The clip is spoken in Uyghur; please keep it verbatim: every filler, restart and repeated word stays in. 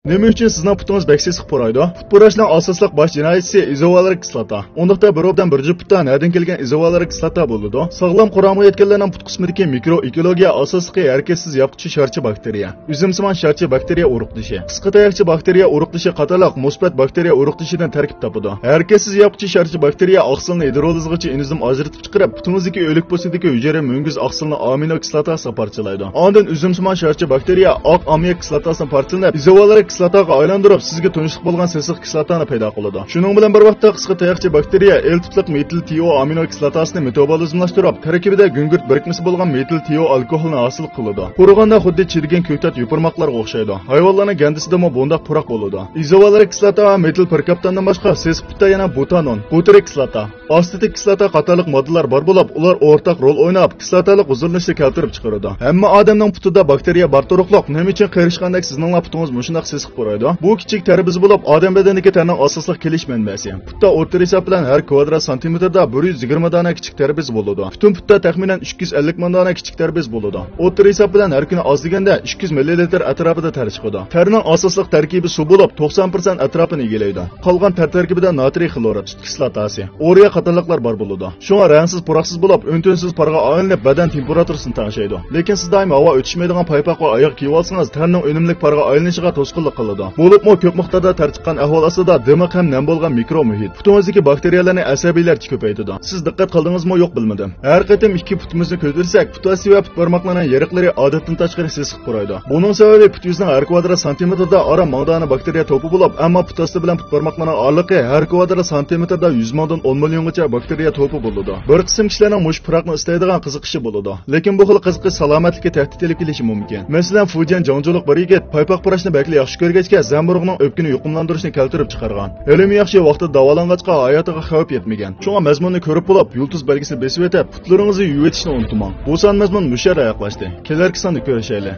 نېمە ئۈچۈن سىزنىڭ پۇتىڭىز بەك سېسىق پۇرايدۇ؟ پۇت پۇراينىڭ ئاساسلىق باش جىنايەتچىسى ئىزوۋالېرىك كىسلاتا. ئۇنداقتا بىر ئوبدان بىر جۈپ پۇتتا نەدىن كەلگەن ئىزوۋالېرىك كىسلاتا بولىدۇ؟ ساغلام قۇرامىغا يەتكەنلەرنىڭ پۇت قىسمىدىكى مىكرو ئېكولوگىيە ئاساسلىقى ھەرىكەتسىز ياپقۇچى شارچە باكتېرىيە، ئۈزۈمسىمان شارچە باكتېرىيە ئۇرۇقدىشى، قىسقا تاياقچە باكتېرىيە ئۇرۇقدىشى قاتارلىق مۇسبەت باكتېرىيە ئۇرۇقدىشىدىن تەركىب تاپىدۇ. ھەرىكەتسىز ياپقۇچى شارچە باكتېرىيە ئاقسىلنى ھىدرولىزغىچە ئېنزىم ئاجرىتىپ چىقىرىپ، پۇتىڭىزدىكى ئۆلۈك پوستىدىكى ھۈجەيرە مۈڭگۈز ئاقسىلنى ئامىنو كىسلاتاسىغا پارچىلايدۇ. ئاندىن ئۈزۈمسىمان شارچە باكتېرىيە ئاق ئامىياك كىسلاتاسىنى پارچىلىنىپ، ئىزوۋالېرىك كىسلاتاغا ئايلاندۇرۇپ، سىزگە تونۇشلۇق بولغان سېسىق كىسلاتانى پەيدا قىلىدۇ. شۇنىڭ بىلەن بىر ۋاقىتتا، قىسقا تاياقچە باكتېرىيە ئېل تىپلىق مېتىل تىئو ئامىنو كىسلاتاسىنى مېتابولىزملاشتۇرۇپ، تەركىبىدە گۈڭگۈرت بىرىكمىسى بولغان مېتىل تىئو ئالكوھولنى ھاسىل قىلىدۇ. قۇرۇغاندا خۇددى چىرىگەن كۆكتات يوپۇرماقلارغا ئوخشايدۇ. ھايۋانلارنىڭ گەندىسىدىمۇ بۇنداق پۇراق بولىدۇ. ئىزوۋالېرىك كىسلاتا ۋە مېتىل پىركاپتاندىن باشقا سېسىق پۇتتا يەنە بۇتانون، بۇترىك كىسلاتا، ئاستېتىك كىسلاتا قاتارلىق ماددىلار بار بولۇپ، ئۇلار ئورتاق رول ئويناپ، كىسلاتالىق ھۇزۇرلىنىشنى كەلتۈرۈپ چىقىرىدۇ. ھەممە ئادەمنىڭ پۇتىدا باكتېرىيە بار تۇرۇقلۇق، نېمە ئۈچۈن قېرىشقاندەك سىزنىڭلا پۇتىڭىز مۇشۇنداق سېسىق پۇرايدۇ؟ بۇ كىچىك تەر بېزى بولۇپ، ئادەم بەدىنىدىكى تەرنىڭ ئاساسلىق كېلىش مەنبەسى. پۇتتا ئوتتۇرا ھېساب بىلەن ھەر كۋادرات سانتىمېتىردا بىر يۈز يىگىرمە دانە كىچىك تەر بېزى بولىدۇ. پۈتۈن پۇتتا تەخمىنەن ئىككى يۈز ئەللىك مىڭ دانە كىچىك تەر بېزى بولىدۇ. ئوتتۇرا ھېساب بىلەن ھەر كۈنى ئاز دېگەندە ئىككى يۈز مىللىلىتىر ئەتراپىدا تەر چىقىدۇ. تەرنىڭ ئاساسلىق تەركىبى سۇ بولۇپ، توقسان پىرسەنت ئەتراپىنى ئىگىلەيدۇ. قالغان تەر تەركىبىدە ناترىي خلورىد، سۈت كىسلاتاسى، ئۇرېا قاتارلىقلار بار بولىدۇ. شۇڭا رەڭسىز، پۇراقسىز بولۇپ، ئۈن-تىنسىز پارغا ئايلىنىپ، بەدەن تېمپېراتۇرىسىنى تەڭشەيدۇ. لېكىن سىز دائىم ھاۋا ئۆتۈشمەيدىغان پايپاق ۋە ئاياغ كىيىۋالسىڭىز، تەرنىڭ ئۈنۈملۈك پارغا ئايلىنىشىغا توسقۇنلۇق قىلىدۇ. بولۇپمۇ كۆپ مىقداردا تەر چىققان ئەھۋال ئاستىدا دىمىق ھەم نەم بولغان مىكرو مۇھىت پۇتىڭىزدىكى باكتېرىيەلەرنى ئەسەبىيلەرچە كۆپەيتىدۇ. سىز دىققەت قىلدىڭىزمۇ يوق بىلمىدىم. ھەر قېتىم ئىككى پۇتىمىزنى كۆتۈرسەك، پۇتئاستى ۋە پۇت بارماقلىرىنىڭ يېرىقلىرى ئادەتتىن تاشقىرى سېسىق پۇرايدۇ. بۇنىڭ سەۋەبى پۇت يۈزىنىڭ ھەر كۋادرات سانتىمېتىردا ئاران مىڭ دانە باكتېرىيە توپى بولۇپ، ئەمما پۇتئاستى بىلەن پۇت بارماقلىرىنىڭ ئارىلىقى ھەر كۋادرات سانتىمېتىردا يۈز مىڭدىن ئون مىليونغىچە باكتېرىيە توپى بولىدۇ. بىر قىسىم كىشىلەرنىڭ مۇشۇ پۇراقنى ئىستەيدىغان قىزىقىشى بولىدۇ. لېكىن بۇ خىل قىزىقىش سالامەتلىككە تەھدىت ئېلىپ كېلىشى مۇمكىن. مەسىلەن، فۇجيەن جاڭجۇلۇق بىر يىگىت پايپاق پۇراشنى بەكلا ياخشى كۆرگەچكە، زەمبۇرۇغنىڭ ئۆپكىنى يۇقۇملاندۇرۇشنى كەلتۈرۈپ چىقارغان. ھېلىمۇ ياخشى، ۋاقتىدا داۋالانغاچقا ھاياتىغا خەۋپ يەتمىگەن. شۇڭا مەزمۇننى كۆرۈپ بولۇپ، يۇلتۇز بەلگىسىنى بېسىۋېتىپ، پۇتلىرىڭىزنى يۇيۇۋېتىشنى ئۇنتۇماڭ. بۇ سان مەزمۇن مۇشۇ يەردە ئاياغلاشتى. كېلەركى ساندا كۆرۈشەيلى.